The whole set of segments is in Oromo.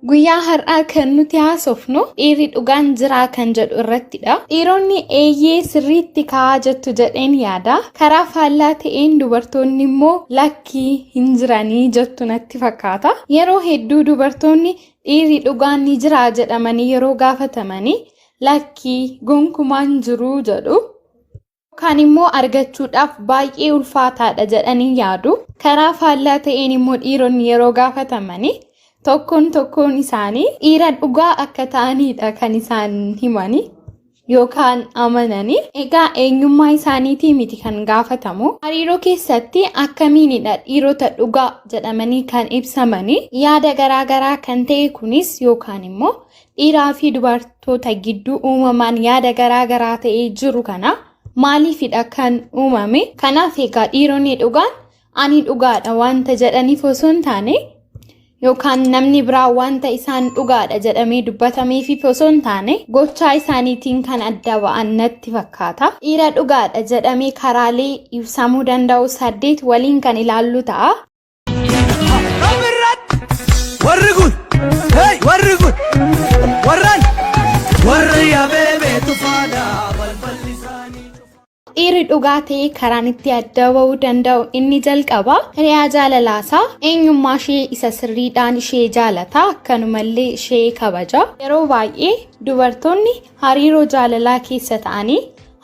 Guyyaa har'aa kan nuti haasofnu dhiirri dhugaan jiraa kan jedhu irrattidha. Dhiironni eeyyee sirriitti ka'aa jettu jedheen yaada. Karaa faallaa ta'een dubartoonni immoo lakkii hin jiranii jettu natti fakkaata. Yeroo hedduu dubartoonni dhiirri dhugaan ni jiraa jedhamanii yeroo gaafatamanii lakkii gonkumaan jiruu jedhu. Yookaan immoo argachuudhaaf baay'ee ulfaataadha jedhanii yaadu. Karaa faallaa ta'een immoo dhiironni yeroo gaafatamanii tokkoon tokkoon isaanii dhiira dhugaa akka ta'anidha kan isaan himanii yookaan amananii. Egaa eenyummaa isaaniitii miti kan gaafatamu. Hariiroo keessatti akkamiinidha dhiirota dhugaa jedhamanii kan ibsamanii? Yaada garaagaraa kan ta'e kunis yookaan immoo dhiiraa fi dubartoota gidduu uumamaan yaada garaagaraa ta'ee jiru kana maaliifidha kan uumame? Kanaaf egaa dhiironni dhugaan ani dhugaadha wanta jedhaniif osoo hin taane yookaan namni biraa wanta isaan dhugaadha jedhamee dubbatameefiif osoo hin taane gochaa isaaniitiin kan adda ba'an natti fakkaata. Dhiira dhugaadha jedhamee karaalee ibsamuu danda'u 8 waliin kan ilaallu ta'a. Warri kun, hey, warri kun, warran, warri yaabee tufaadha balballi isaanii. Dhiirri dhugaa ta'e karaan itti adda ba'uu danda'u inni jalqaba hiriyaa jaalalaasaa eenyummaa ishee isa sirriidhaan ishee jaalata, akkanumallee ishee kabaja. Yeroo baay'ee dubartoonni hariiroo jaalalaa keessa ta'anii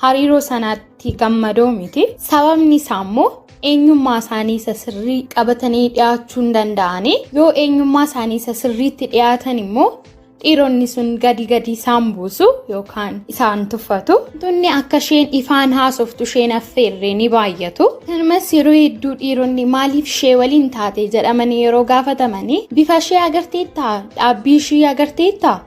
hariiroo sanaatti gammadoo miti. Sababni isaa immoo eenyummaa isaanii isa sirrii qabatanii dhiyaachuu hin danda'ani. Yoo eenyummaa isaanii isa sirriitti dhiyaatan immoo dhiironni sun gadi gadi isaan buusu yookaan isaan tuffatu. Wantoonni akka isheen ifaan haasoftu isheen affeerree ni baay'atu. Kanumas yeroo hedduu dhiironni maaliif ishee waliin taate jedhamanii yeroo gaafatamanii bifa ishee agarteettaa? Dhaabbii ishee agarteettaa?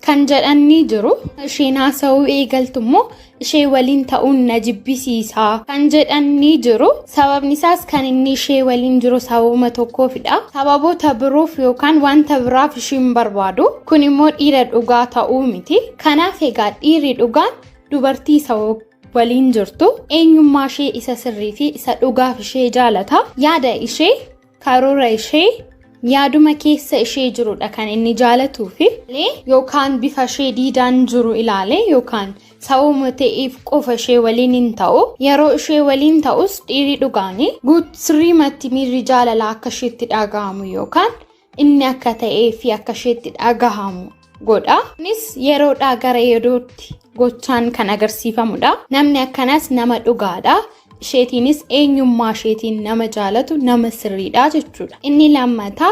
Kan jedhan ni jiru. Isheen haasa'uu eegaltu immoo ishee waliin ta'uun na jibbisiisa kan jedhan ni jiru. Sababni isaas kan inni ishee waliin jiru sababuma tokkoofidha. Sababoota biroof yookaan wanta biraaf ishee hin barbaadu. Kun immoo dhiira dhugaa ta'uu miti. Kanaaf egaa dhiirri dhugaan dubartii isa waliin jirtu eenyummaa ishee isa sirrii fi isa dhugaaf ishee jaalata. Yaada ishee, karoora ishee, yaaduma keessa ishee jirudha kan inni jaalatuu fi yookaan bifa ishee diidaan jiru ilaale yookaan sababuma ta'eef qofa ishee waliin hin ta'u. Yeroo ishee waliin ta'us dhiirri dhugaanii sirriimatti miirri jaalalaa akka isheetti dhaga'amu yookaan inni akka ta'ee fi akka isheetti dhagahamu godha. Kunis yeroodhaa gara yerootti gochaan kan agarsiifamudha. Namni akkanaas nama dhugaadha. Isheetiinis eenyummaa isheetiin nama jaalatu nama sirriidha jechuudha. Inni lammataa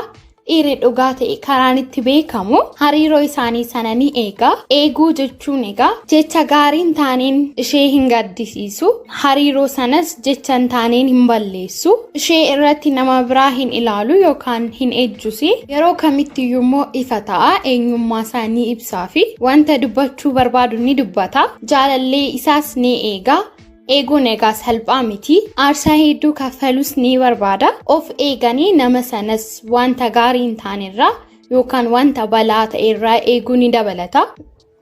dhiirri dhugaa ta'e karaan itti beekamu hariiroo isaanii sana ni eega. Eeguu jechuun egaa jecha gaarii hin taaneen ishee hin gaddisiisu. Hariiroo sanas jecha hin taaneen hin balleessu. Ishee irratti nama biraa hin ilaalu yookaan hin ejjusi. Yeroo kamittiyyuu immoo ifa ta'a. Eenyummaa isaa ni ibsaa fi wanta dubbachuu barbaadu ni dubbata. Jaalallee isaas ni eega. Eeguun egaa salphaa miti. Aarsaa hedduu kaffalus ni barbaada. Of eeganii nama sanas wanta gaarii hin taanerraa yookaan wanta balaa ta'erraa eeguu ni dabalata.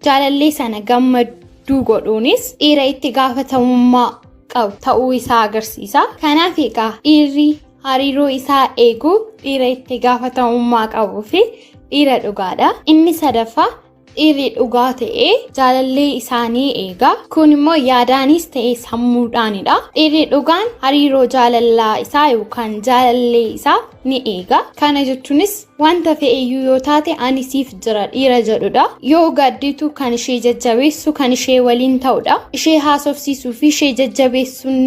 Jaalallee sana gammaduu godhuunis dhiira itti gaafatamummaa qabu ta'uu isaa agarsiisa. Kanaaf egaa dhiirri hariiroo isaa eeguu dhiira itti gaafatamummaa qabuu fi dhiira dhugaadha. Inni sadaffaa dhiirri dhugaa ta'ee jaalallee isaanii eega. Kun immoo yaadaanis ta'e sammuudhaanidha. Dhiirri dhugaan hariiroo jaalallaa isaa yookaan jaalallee isaa ni eega. Kana jechuunis wanta fe'eyyuu yoo taate ani siif jira dhiira jedhudha. Yoo gadditu kan ishee jajjabeessu kan ishee waliin ta'udha. Ishee haasofsiisuu fi ishee jajjabeessuun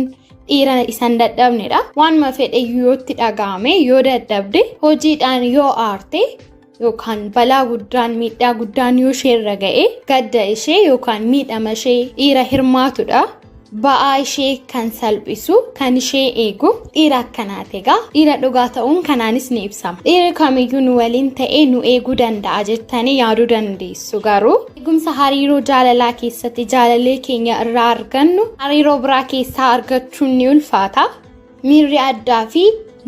dhiira isan dadhabnedha. Waanuma fedheyyuu yoo itti dhaga'ame yoo dadhabde hojiidhaan yoo aarte yookaan balaa guddaan miidhaa guddaan yoo isheerra ga'e gadda ishee yookaan miidhama ishee dhiira hirmaatudha. Ba'aa ishee kan salphisu kan ishee eegu dhiira akkanaati egaa. Dhiira dhugaa ta'uun kanaanis ni ibsama. Dhiirri kamiyyuu nu waliin ta'ee nu eeguu danda'a jettanii yaaduu dandeessu. Garuu eegumsa hariiroo jaalalaa keessatti jaalalee keenya irraa argannu hariiroo biraa keessaa argachuun ni ulfaata. Miirri addaa fi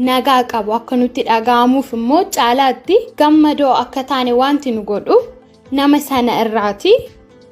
nagaa qabu akka nutti dhaga'amuuf immoo caalaatti gammadoo akka taane wanti nu godhu nama sana irraati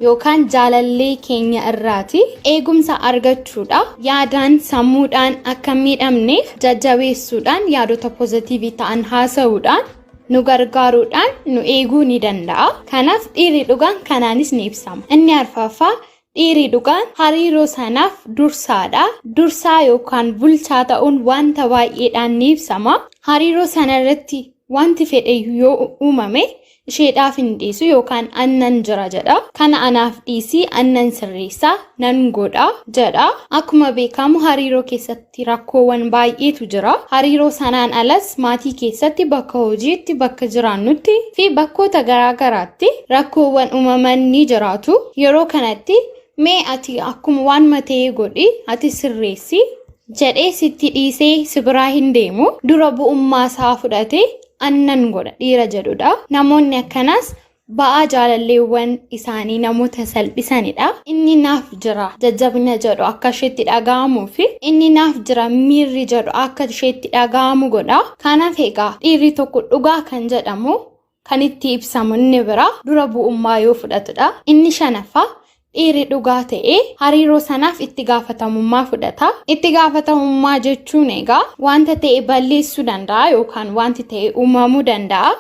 yookaan jaalallee keenya irraati eegumsa argachuudha. Yaadaan sammuudhaan akka miidhamneef jajjabeessuudhaan yaadota pozitiivii ta'an haasa'uudhaan Nu gargaaruudhaan nu eeguu ni danda'a. Kanaaf dhiirri dhugaan kanaanis ni ibsama. Inni arfaffaa, dhiirri dhugaan hariiroo sanaaf dursaadha. Dursaa yookaan bulchaa ta'uun wanta baay'eedhaan ni ibsama. Hariiroo sana irratti wanti fedhe yoo uumame isheedhaaf hin dhiisu yookaan annan jira jedha. Kana anaaf dhiisii, annan sirreessaa, nan godha jedha. Akkuma beekamu hariiroo keessatti rakkoowwan baay'eetu jira. Hariiroo sanaan alas maatii keessatti, bakka hojiitti, bakka jiraannutti fi bakkoota garaa garaatti rakkoowwan uumaman ni jiraatu. Yeroo kanatti mee ati akkuma waan matee godhi, ati sirreessi jedhee sitti dhiisee si biraa hin deemu. Dura bu'ummaa isaa fudhatee annan godha dhiira jedhudha. Namoonni akkanaas ba'aa jaalalleewwan isaanii namoota salphisanidha. Inni naaf jira jajjabina jedhu akka isheetti dhaga'amuu fi inni naaf jira miirri jedhu akka isheetti dhaga'amu godha. Kanaaf egaa dhiirri tokko dhugaa kan jedhamu kan itti ibsamu inni biraa dura bu'ummaa yoo fudhatudha. Inni shanaffaa, dhiirri dhugaa ta'ee hariiroo sanaaf itti gaafatamummaa fudhata. Itti gaafatamummaa jechuun egaa wanta ta'e balleessuu danda'a yookaan wanti ta'e uumamuu danda'a.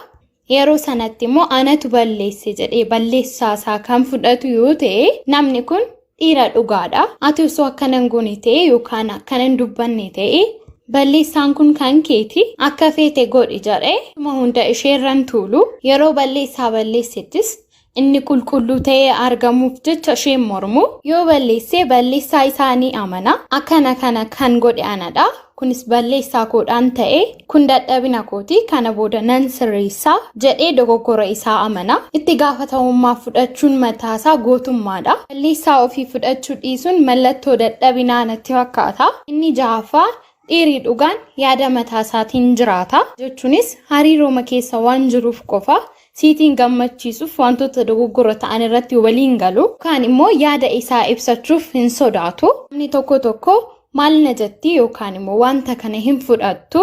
Yeroo sanatti immoo anatu balleesse jedhee balleessaa isaa kan fudhatu yoo ta'e, namni kun dhiira dhugaadha. Ati osoo akkana hin goone ta'e yookaan akkana hin dubbanne ta'e, balleessaan kun kan keeti, akka feete godhi jedhee hunda isheerran tuulu. Yeroo balleessaa balleessettis inni qulqulluu ta'ee argamuuf jecha isheen mormu. Yoo balleessee, balleessaa isaa ni amana. Akkana kana kan godhe anadha. Kunis balleessaa koodhaan ta'e, kun dadhabina kooti, kana booda nan sirreessaa jedhee dogoggora isaa amana. Itti gaafatamummaa fudhachuun mataasaa gootummaadha. Balleessaa ofii fudhachuu dhiisuun mallattoo dadhabinaa natti fakkaata. Inni ja'affaa, dhiirri dhugaan yaada mataa isaatiin jiraata. Jechuunis hariirooma keessa waan jiruuf qofa siitiin gammachiisuuf wantoota dogoggora ta'an irratti waliin galu. Yookaan immoo yaada isaa ibsachuuf hin sodaatu. Namni tokko tokko maal na jetti yookaan immoo wanta kana hin fudhattu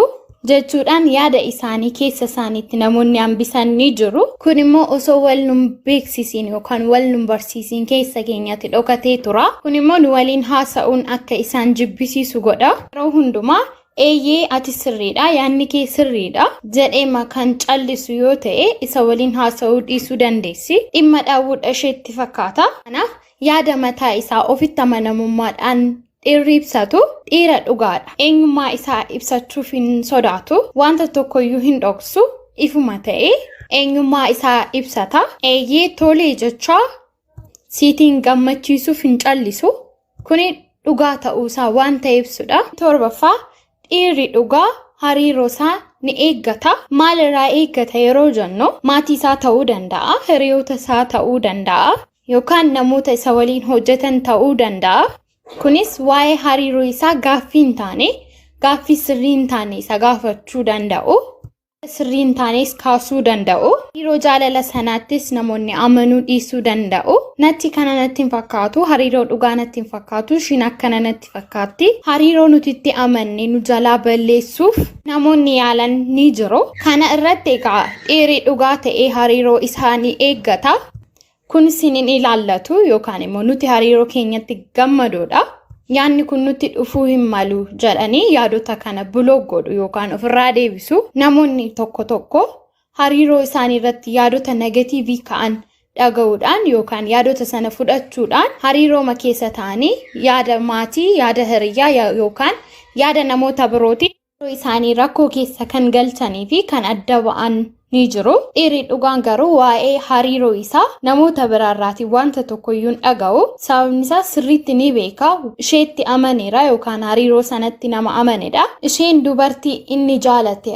jechuudhaan yaada isaanii keessa isaaniitti namoonni hambisan ni jiru. Kun immoo osoo wal nun beeksisiin yookaan wal nun barsiisiin keessa keenyatti dhokatee tura. Kun immoo nu waliin haasa'uun akka isaan jibbisiisu godha. Yeroo hundumaa eeyyee, ati sirriidha, yaadni kee sirriidha jedheema kan callisu yoo ta'e, isa waliin haasa'uu dhiisuu dandeessi. Dhimma dhabuudha isheetti fakkaata. Kanaaf yaada mataa isaa ofitti amanamummaadhaan dhiirri ibsatu dhiira dhugaadha. Eenyummaa isaa ibsachuuf hin sodaatu. Wanta tokkoyyuu hin dhoksu. Ifuma ta'e eenyummaa isaa ibsata. Eeyyee, tolee jechaa siitiin gammachiisuuf hin callisu. Kuni dhugaa ta'uusaa wanta ibsudha. Torbaffaa, dhiirri dhugaa hariiroo isaa ni eeggata. Maalirraa eeggata yeroo jennu, maatii isaa ta'uu danda'a, hiriyoota isaa ta'uu danda'a, yookaan namoota isa waliin hojjetan ta'uu danda'a. Kunis waa'ee hariiroo isaa gaaffii hin taane, gaaffii sirrii hin taane isa gaafachuu danda'u. Sirrii hin taanes kaasuu danda'u. Hariiroo jaalala sanaattis namoonni amanuu dhiisuu danda'u. Natti kana natti hin fakkaatu, hariiroo dhugaa natti hin fakkaatu, ishiin akkana natti fakkaatti. Hariiroo nuti itti amanne nu jalaa balleessuuf namoonni yaalan ni jiru. Kana irratti egaa dhiirri dhugaa ta'ee hariiroo isaanii eeggata. Kun isin hin ilaallatu yookaan immoo nuti hariiroo keenyatti gammadoodha. Yaadni kun nutti dhufuu hin malu jedhanii yaadota kana block godhu yookaan ofirraa deebisu. Namoonni tokko tokko hariiroo isaanii irratti yaadota negative ka'an dhaga'uudhaan yookaan yaadota sana fudhachuudhaan hariirooma keessa ta'anii yaada maatii, yaada hiriyyaa yookaan yaada namoota birootiin isaanii rakkoo keessa kan galchanii fi kan adda ba'an ni jiru. Dhiirri dhugaan garuu waa'ee hariiroo isaa namoota biraarraatii wanta tokkoyyuu hin dhaga'u. Sababni isaa sirriitti ni beeka. Isheetti amaneera yookaan hariiroo sanatti nama amanedha. Isheen dubartii inni jaalate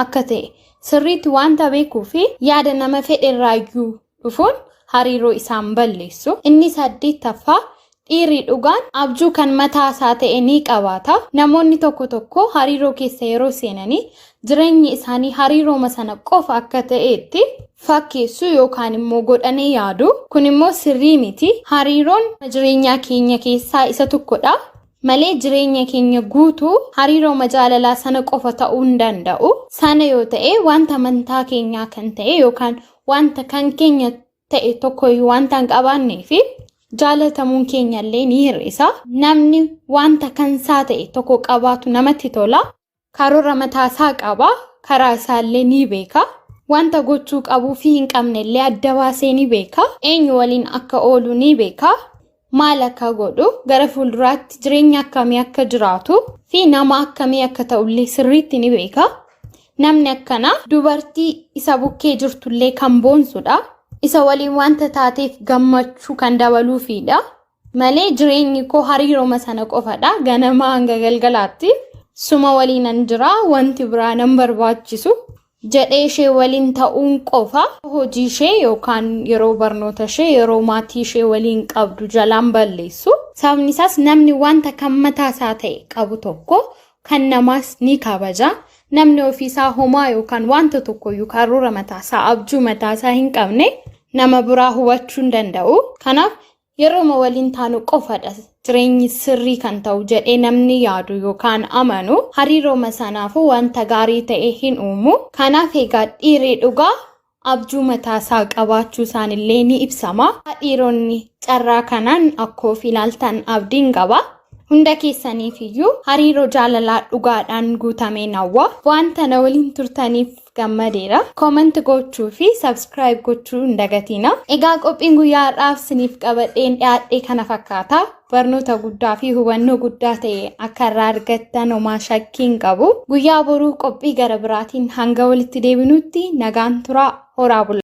akka ta'e sirriitti wanta beekuu fi yaada nama fedherraayyuu dhufuun hariiroo isaan balleessu. Inni saddeettaffaa, dhiirri dhugaan abjuu kan mataa isaa ta'e ni qabaata. Namoonni tokko tokko hariiroo keessa yeroo seenanii jireenyi isaanii hariirooma sana qofa akka ta'etti fakkeessu yookaan immoo godhanii yaadu. Kun immoo sirrii miti. Hariiroon jireenya keenya keessaa isa tokkodha. Malee jireenya keenya guutuu hariirooma jaalalaa sana qofa ta'uu hin danda'u. Sana yoo ta'e, wanta amantaa keenyaa kan ta'e yookaan wanta kan keenya ta'e tokkoyyuu wanta hin qabaannee fi jaalatamuun keenya illee ni hir'isa. Namni wanta kansaa ta'e tokko qabaatu namatti tola. Karoora mataasaa qaba. Karaa isaallee ni beeka. Wanta gochuu qabuu fi hin qabne illee adda baasee ni beeka. Eenyu waliin akka oolu ni beeka. Maal akka godhu, gara fuulduraatti jireenya akkamii akka jiraatu fi nama akkamii akka ta'ullee sirriitti ni beeka. Namni akkanaa dubartii isa bukkee jirtullee kan boonsudha. Isa waliin wanta taateef gammachuu kan dabaluufidha. Malee jireenyi koo hariirooma sana qofadha. Ganamaa hanga galgalaatti suma waliinan jira, wanti biraa nan barbaachisu jedhee ishee waliin ta'uun qofa hojii ishee yookaan yeroo barnoota ishee, yeroo maatii ishee waliin qabdu jalaan balleessu. Sababni isaas namni wanta kan mataa isaa ta'e qabu tokko kan namaas ni kabaja. Namni ofiisaa homaa yookaan wanta tokkoyyuu karoora mataasaa, abjuu mataasaa hin qabne nama biraa hubachuu hin danda'u. Kanaaf yerooma waliin taanu qofadha jireenyi sirrii kan ta'u jedhee namni yaadu yookaan amanu hariirooma sanaafuu wanta gaarii ta'e hin uumu. Kanaaf egaa dhiirri dhugaa abjuu mataasaa qabaachuu isaanillee ni ibsama. Dhiironni carraa kanaan akka of ilaaltan abdiin qaba. Hunda keessaniif iyyuu hariiroo jaalalaa dhugaadhaan guutameen hawwa. Wanta na waliin turtaniif gammadeera. Comment gochuu fi subscribe gochuu hin dagatina. Egaa qophiin guyyaa har'aaf isiniif qabadheen dhiyaadhe kana fakkaata. Barnoota guddaa fi hubannoo guddaa ta'e akka irraa argattan homaa shakkii hin qabu. Guyyaa boruu qophii gara biraatiin hanga walitti deebinutti nagaan turaa, horaa bulaa.